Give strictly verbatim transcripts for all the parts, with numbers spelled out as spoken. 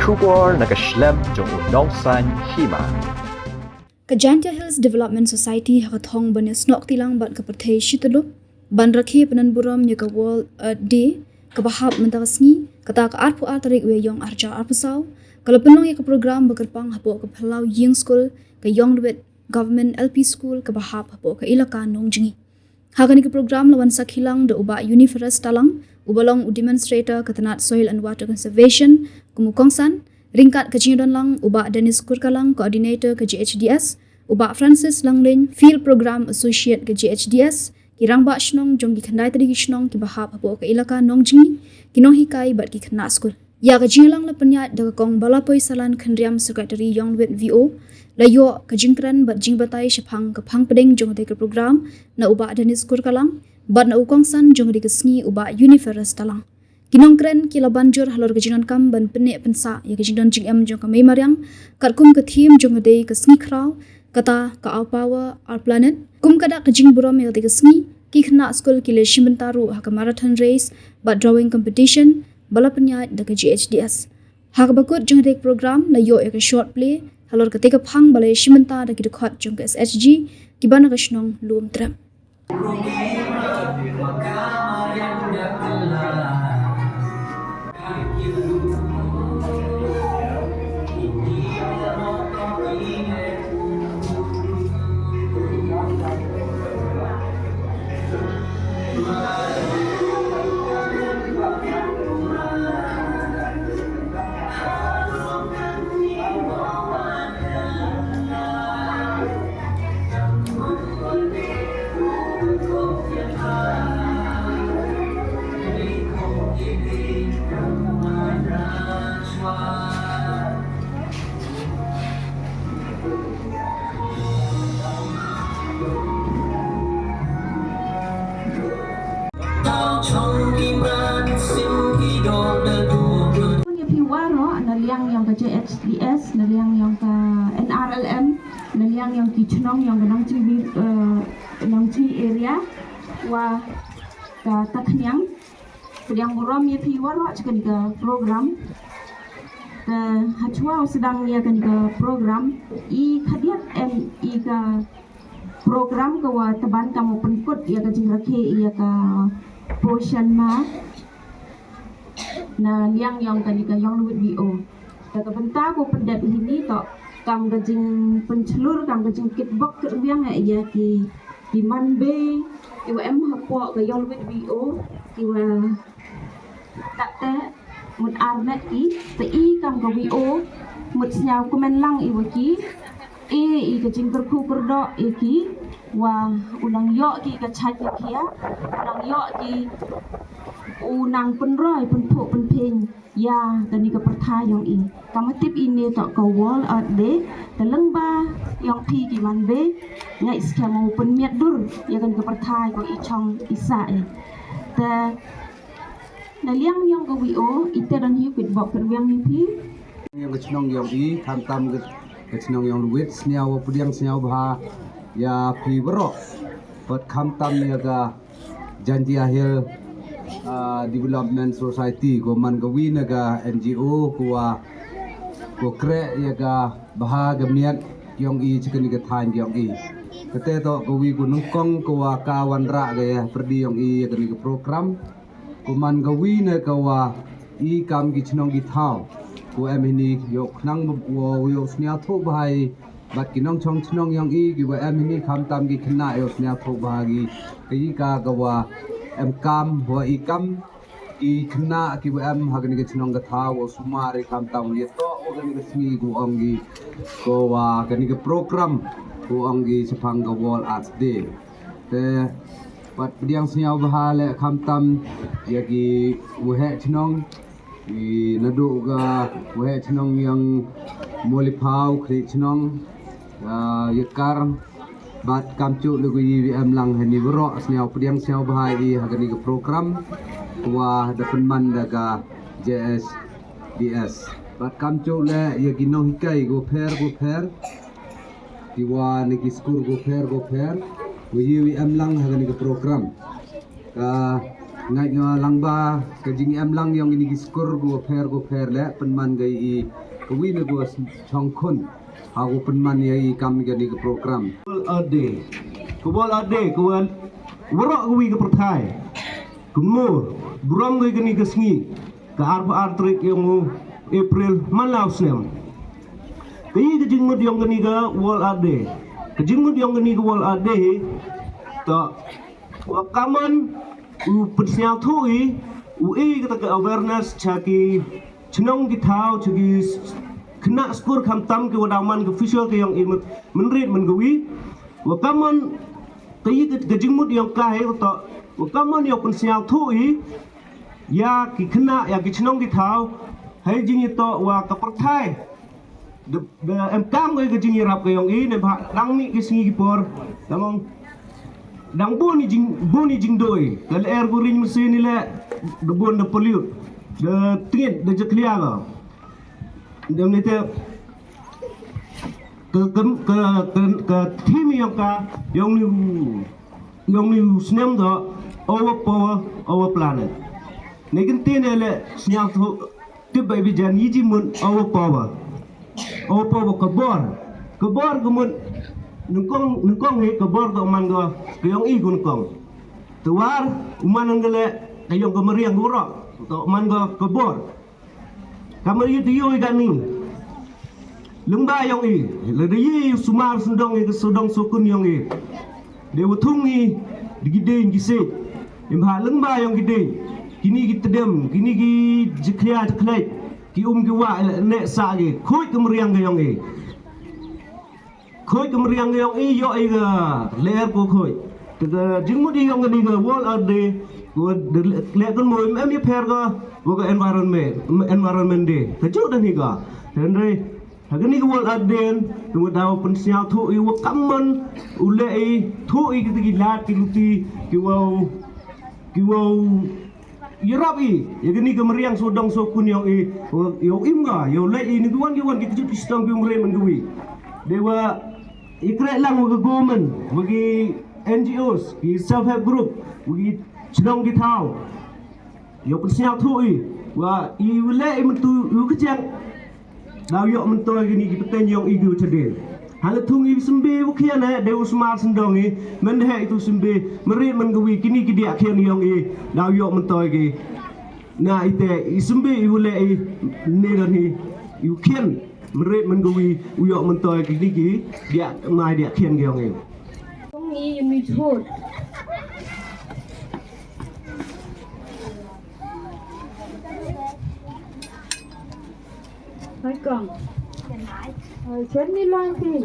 Khubor na ka shlem jong u Nongsaiñ Hima. Ka Jaintia Hills Development Society ha ka thong ban ïasnoh kti lang bad ka pyrthei shityllup ban rakhe pynanburom ïa ka World Earth Day kaba hap mynta ka sngi, kata ka arphew ar tarik u Ïaïong arhajar arphew saw, ka la pynlong ïa ka program ba kyrpang hapoh ka phyllaw ïing skul ka Ïonglwit Government L P School kaba hap hapoh ka ilaka Nongjngi. Ha kane ka program la wan sakhi lang da u Bah Uniferous Talang, uba long u demonstrator ka tnat Soil and Water Conservation kum u kongsan, ryngkat ka jingdon lang u Bah Dennis Kurkalang, coordinator ka J H D S, u Bah Francis Langlein, Field Program Associate ka J H D S, ki rangbah shnong jong ki khyndai tylli ki shnong kiba hap hapoh ka ilaka Nongjngi, ki nonghikai bad ki khynnah skul. Ïa ka jingïalang la pynïaid da ka Kong Balapoi Salan Khynriam, Secretary Ïonglwit V O, la ïoh ka jingkren bad jingbatai shaphang ka phang pdeng jong kata ka program na u Bah Dennis Kurkalang bad na u kongsan jong kata ka sngi u Bah Uniferous Talang. Ki nongkren ki la ban jur halor ka jingdonkam ban pynneh pynsah ïa ka jingdon jingem jong ka mei mariang, katkum ka theme jong ka dei ka sngi khraw, kata ka Our Power, Our Planet. Kum ka dak ka jingburom ïa kata ka sngi, ki khynnah skul ki la shim bynta ruh ha ka marathon race bad drawing competition ba la pynïaid da ka J H D S. Ha kaba kut jong kata ka program la ïoh ïa ka short play halor kata ka phang ba la shim bynta da ki dkhot jong ka S H G kiba na ka shnong Lumtrep. Ïa phi waroh, na liang ïong ka J H D S, na liang ïong ka N R L M, na liang ïong ki chnong ïong ka Nongjngi, eh, Nongjngi area, wa ka Takhniang. Pdiang burom ïa phi waroh cha kane ka program. Te hachwa u sdang ïa kane ka program, i khadiat em i ka program ka wa tban kam u pynkut ïa ka jingrakhe ïa ka Poshan Maah na liang ïong kane ka Ïonglwit V O. Te ka bynta ko pyndep hini to kam ka jingpynchlur, kam ka jingkitbok kyrbiang ïa ki, ki man bei, ki wa em hapoh ka Ïonglwit V O, ki wa kat te mut ar met ki, te i kam ka V O mut sñiaw kmen lang i wa ki, i, i ka jingkyrkhu kyrdoh i ki, wa u nang ïoh ki ka chait ka khiah, u nang ïoh ki, u nang pynroi, pynphuh, pynphieng ïa kane ka pyrthai ïong i. Kam ha tip ine to ka World Earth Day, te lyngba ïong phi ki man bei, nga i skhem u pynmiat dur ïa kane ka pyrthai ko i chong i sah i. Te na liang ïong ka V O, i te don hi kwit bok kyrwiang ni phi. Ïong ka chnong ïong i, khamtam ka, ka chnong Ïonglwit, sñiaw pdiang sñiaw bha ïa phi waroh. Bad khamtam ïa ka Jaintia Hill, ah, Development Society, ko man ka wi na ka N G O, ko wa, ko kreh ïa ka bha ka miat ïong i cha kane ka thaiñ ïong i. Kate to ka wi ko nyngkong ko wa ka wanrah ka ïa pyrdi ïong i ïa kane ka program. Ko man ka wi na ka wa i kam ki chnong ki thaw. Ko em hini ïoh khnang ba wa ïoh sñiaw thoh bha i. Bad ki nongchong chnong ïong i ki wa em hini khamtam ki khynnah ïoh sñiaw thoh bha ki. Ka i ka ka wa em kam wa i kam. Ki khynnah ki wa em ha kani ka chnong ka thaw wa sumar i khamtam ïa toh wa kani ka sngi ko ong ki. Ko wa kani ka program ko ong ki shaphang ka World Arts Day. Te pat pdiang sñiaw bha le khamtam ïa ki waheh chnong. Ki naduh ka waheh chnong ïong Mawliphaw, khlieh chnong, ah, ïa kar, bad kamchuh le ko i wi em lang hani waroh, sñiaw pdiang sñiaw bha i ha kani ka program, ko wa da pynman da ka J S D S. Bad kamchuh le ïa ki nonghikai ko pher ko pher. Ki wa na ki skur ko pher ko pher, wa ïa wi em lang ha kani ka program. Ka Nga nga lang ba ka jingem lang yong ini ki skur ko pher ko pher le pynman ga i ka wi na ko chong khun. Ha ko pynman ya i kam ga ni ka program. World Earth Day. Ko World Earth Day ko wan warok ko wi ka pyrthai. Kumno burom ga ini ka sngi ka arphew ar tarik yong April man la u snem. Ka i ka jingmut yong ini ka World Earth Day. Ka jingmut yong ini ka World Earth Day. To wa kamon u pynsngewthuh i u e kata ka awareness cha ki chnong ki thaw cha ki khynnah skur khamtam ki wa daw man ka future ka yong i mynrit man ka wi. Wa kamon ka i ka jingmut yong ka he to wa kamon yong pynsngewthuh i ya ki khynnah ya ki chnong ki thaw hei jing i to wa ka pyrthai. Da em kam ka jing i rap ka yong i ne ba dang mi ki sngi ki por dang ong dang bun i jing bun i jing doi ka le er ku ring mesin i le da bun da pollute da tingit da jaklia ka dem ni te ka ka ka ka thimi yong ka yong ni yong ni snem da over power over planet ne kan te ne le snyang tho. Tip bai bijan yiji mun awa pawa. Awa pawa kabor. Kabor gumun nungkong nungkong he kabor to man go kayong i gunkong. Tuwar uman gele kayong kamariang gurok to man go kabor. Kamar yu tiyo i gani. Lengba yong i lada yi sumar sundong i sudong sukun yong i. Dewa thung i di gideng gisik. Imha lengba yong gideng. Kini ki tedem kini ki jekria jeklek. Ki um ki wah ne sa ki khuid ki meriang ki yong i. Khuid ki meriang ki yong i yo i ga ler ko khuid. Te ga jingmut i yong ni ga wall out de. Ko de le kan mo em i pher ga. Ko ga environment environment de. Ka juk dan i ga. Henry ha kani ka wall out de. Ko daw pen siaw thu i wa kamman u le i thu i ki lad ki luti ki wow ki wow. Yarap i ya kani ka meriang so dong so kun yong i. Yow im nga yow leh i ni ki wan ki wan ki kjut ki sdang ki meriang man ka wi. Dewa i kreh lang wa ka government wa ki N G Os ki self help group wa ki chnong ki thaw. Yow pynsngaw thu i wa i leh i mentu i ka jang. Daw yoh myntoi kini ki pteng yong i ki u chadien. Hale thung i simbe u khian eh de u smar sendong i. Men de he itu simbe merit men gwi kini ki dia khian yong i. Daw yoh myntoi ki na ite i simbe i u le i. Ne dan hi i u khian merit men gwi u yoh myntoi kini ki dia mai dia khian yong i. Thung i yun mi chut. Hai kong. Hai chen ni lang ti.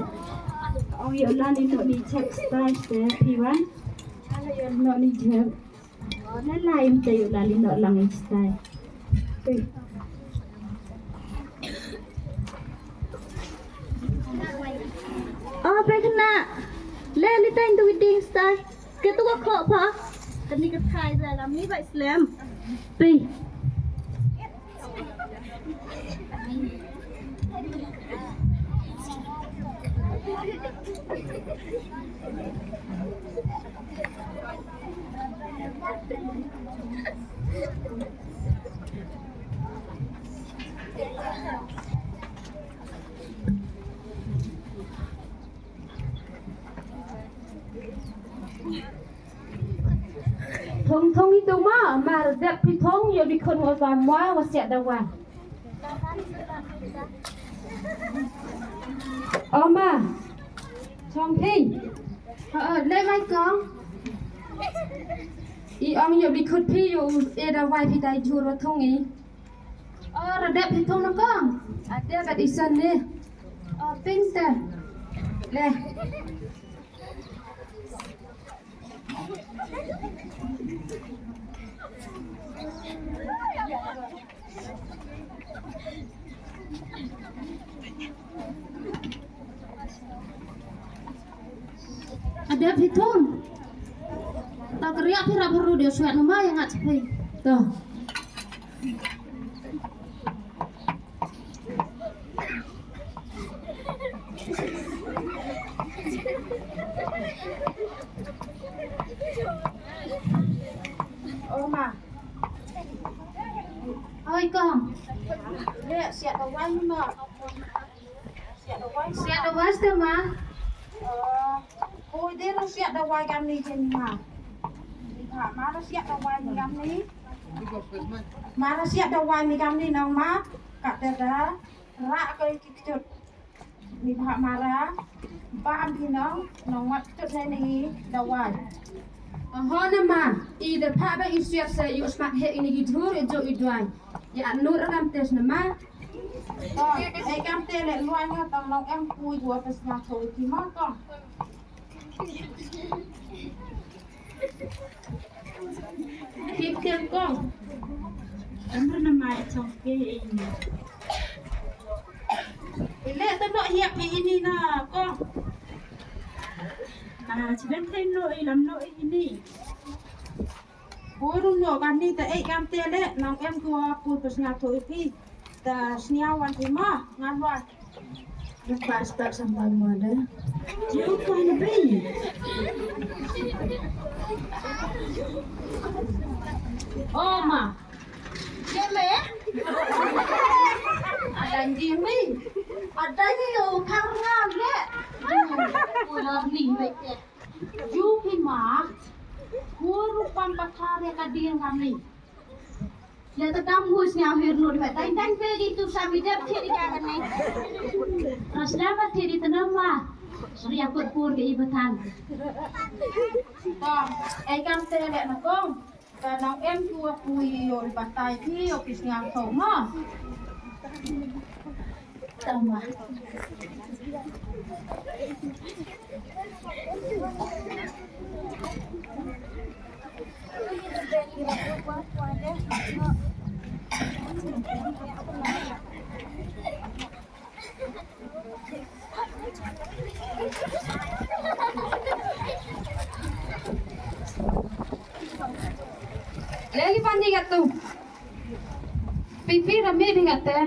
Ong yo lan ni no ni chek stai ste pi wan. Yo no ni chek. Na lai im te yo lan ni no lang stai. Ti. Oh, pekna. Le li tain tu ding stai. Ke tu ko kho pha. Kani ka thai za la mi bai slem. Pi. Thong thong itu ma, mar dep pi thong yo di khon wa ba mwa wa siat da wa. Oma, chong phi. Ha, ha, le mai kong. I ong yo di khut phi yo e da wa phi dai jur wa thong i. Oh, ra dep phi thong na kong. A dep at isan ne. Oh, pink te. Le. Ada phi thong. Ta keriak phi rap haru dia suat nama yang ngat phi. To. Oma, Eh, siap dawai ma. Siap dawai ma. Siap dawai, siap ma. Eh, oh, dei ruh siap dawai kami je ma. Mara siap dawai ni kami. Mara siap dawai ni kami nang ma. Kata da. Rak ko ki kejut. Ni bha mara, bam phi nong, nong wat kut ne ni dawai. Ho na ma, i da pha ba i siap sa i u smat he ini ki jhur i jo i dwai. Ya anu rakam tes na ma. To, e kam te le luai nga tong nong em pui gua pes nga to i ki ma tong. Kip tiang kong. Amra na mai chong ke ini. Ile ta no hiap ke ini na kong. Ah, chiben thai no ilam no ini. Buru no kani ta ei kam te le nong em tua pu pes nga to ipi. Ta sniaw wan ima ngan wan. Lepas tak sampai mana? Jauh mana bai? Oh ma. Jeme. Ada jeme. Ada ni lo kar ngan le. Ular ni baik ya. Ju hi ma. Guru pam pakar ya kadir kami. Ya, ta dam hu sniaw hir nud, ba dang dang pe di tu sami dep ti di ka kane. Rasla ba ti di tanam ma. Suri aku pur ke ibatan. To, ai kam te le na kong. Ka nang em tu aku yo batai ti yo ki sniaw to ma. Tama. Lagi pani katu. Pipi rame dengan teh.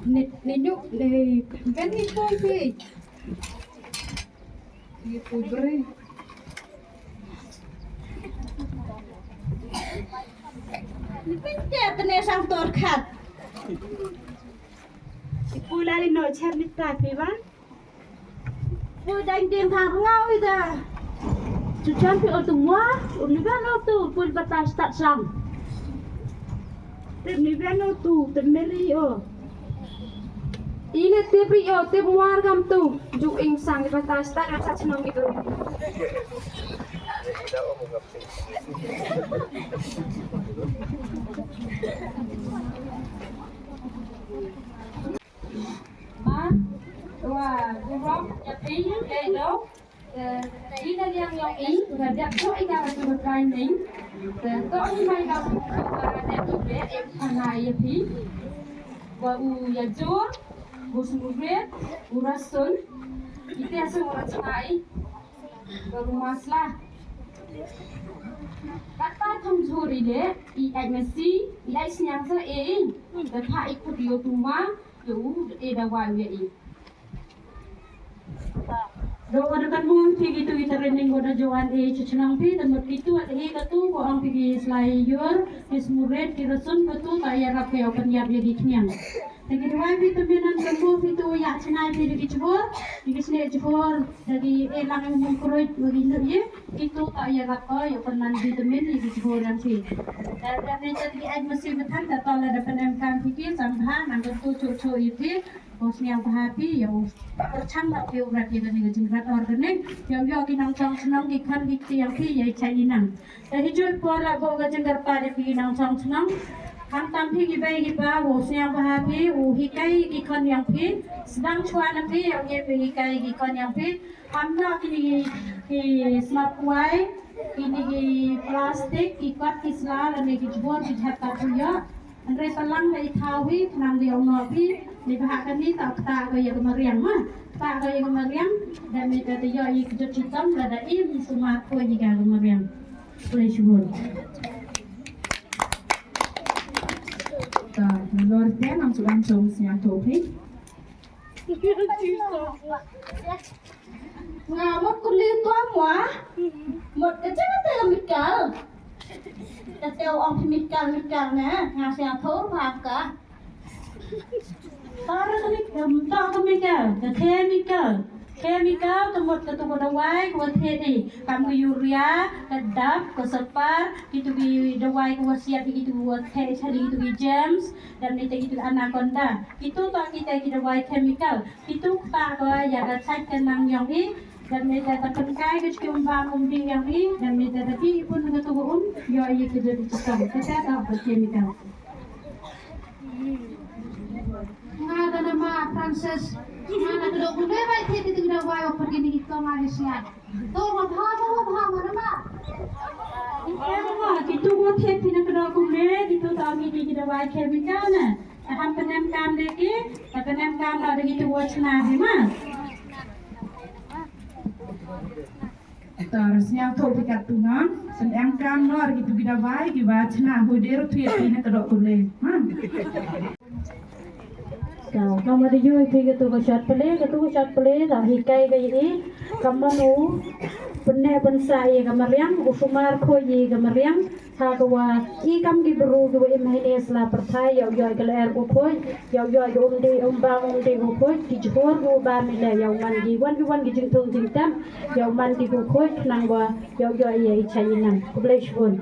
Ni, ni nyuk, ni, kan ni pun pi. Ni pun beri. Ni pun dia tene sang tor khat. Ni pun lali no chat ni ta pi ban. Pu dang ding thang rngau ida. Chu chan pi o tu mua, u ni ben o tu, pu batai start sang. Tip ni ben o tu, tip meri o. Ile tip ri o, tip muar gam tu, ju ing sang, batai start, rasa chnong gitu. Ma, wa, gurop, ya phi, ya do. Eh, ina liang yong i, wa dap to i ka wa tu wa kai ning. Eh, to i mai ka wa dap to be, eh, kana ya phi. Wa u ya jor, u smuret, u rasun, i te se wa chai, wa u masla. Kata thong jhur i le, i ai masi, i ai sniang sa e i. Da tha i kut yo tu ma, yo u e da wa ya i. Dok ada kan mung phi gitu kita rening goda jawan e chenang phi dan mut gitu ada e katu ko ang phi ki slai yor ki smuret ki rasun katu ta ya rap ya open yap ya ki kniang. Te ki dawai vitamin an kan mung phi tu ya chenai phi di ki chbor di ki sne chbor da ki e lang mung kruit wa ki lut ye gitu ta ya rap ko ya open man vitamin ya ki chbor yang phi. Da da ne ta ki ai masi matan da ta la da pen em kan phi ki sambha nang katu chu chu ya phi. Bos niang bha phi ïa u pyrchang na phi u rat ïa kane ka jingrat organic ïa u ïoh ki nongchong chnong ki khon ki kti ïa phi ïa i chai i nang. Te hi jur por la bok ka jingkyrpad ïa phi ki nongchong chnong. Khamtam phi ki bei ki pa u sniang bha phi u hikai ki khon ïa phi. Sdang chwa na phi ïa u ngi phi hikai ki khon ïa phi. Kham noh kini ki smat kwai kini ki plastik ki kot ki sla lane ki jbor ki jhat ka phi ïoh. Hynrei pynlang da i thaw hi, khnang da ïoh noh phi, ne ba ha kane ta ktah ko ïa ka mariang ma. Ktah ko ïa ka mariang, da me da ïoh ïa ka jot chitom, da da im sumar ko ïa ka mariang. Khublei shibun. Ta nalor te nang suan chong sñiang to phi. Nga mut kuli tua mua. Mut ka jaka te mikal. Te te ong phi mikal mikal ne, nga sngewthuh ba ka. Tar ka mik-, em, tar ka mikal, ka chemical. Chemical ka mut katu ka dawai ka wa thied i, kam ka urea, ka dap, ka sulfur, kitu ki dawai ka wa siat i kitu wa thied i kitu ki germs, dap ni te kitu anaconda. Kitu ta kita ki dawai chemical. Kitu ta ka ya ka chait ka nang yong i, dap ni te ta pynkai ka chki um bam um ding yong i, dap ni te ta pi i pun katu ka um, yo i ka jadi chitom. Kata ta ka chemical. Nga da na ma Francis. Nga na kdo ku me bai te te da wai o pergi ni ko ma ni sia. To ma bha ma bha ma na ma. Ike ma ki tu mo te pina kdo ku me ki tu ta mi ki da wai ke mi ka na. Ta ham penem kam de ki, ta penem kam da de ki tu wo chna hi ma. Tar sñiawthooh phi kattu nong, sñiawthooh kam nor kitu ki dawai ki wa chna hudir phi phi na kdok kule. Ha. Ka, ka ma da yui phi katu ka shot play, katu ka shot play da hikai ka i, ka manu, pynne pynsa i ka mariang, u sumar khoi i ka mariang, ha ka wa i kam ki bru ki wa im hini sla pyrthai, yow yow ka lyer u khoi, yow yow ka um di, um bam um di u khoi, ki jhur ki u bam i le, yow man ki wan ki wan ki jingthung jingtem, yow man ki u khoi, khnang wa, yow yow i i chai i nang. Khublei shibun.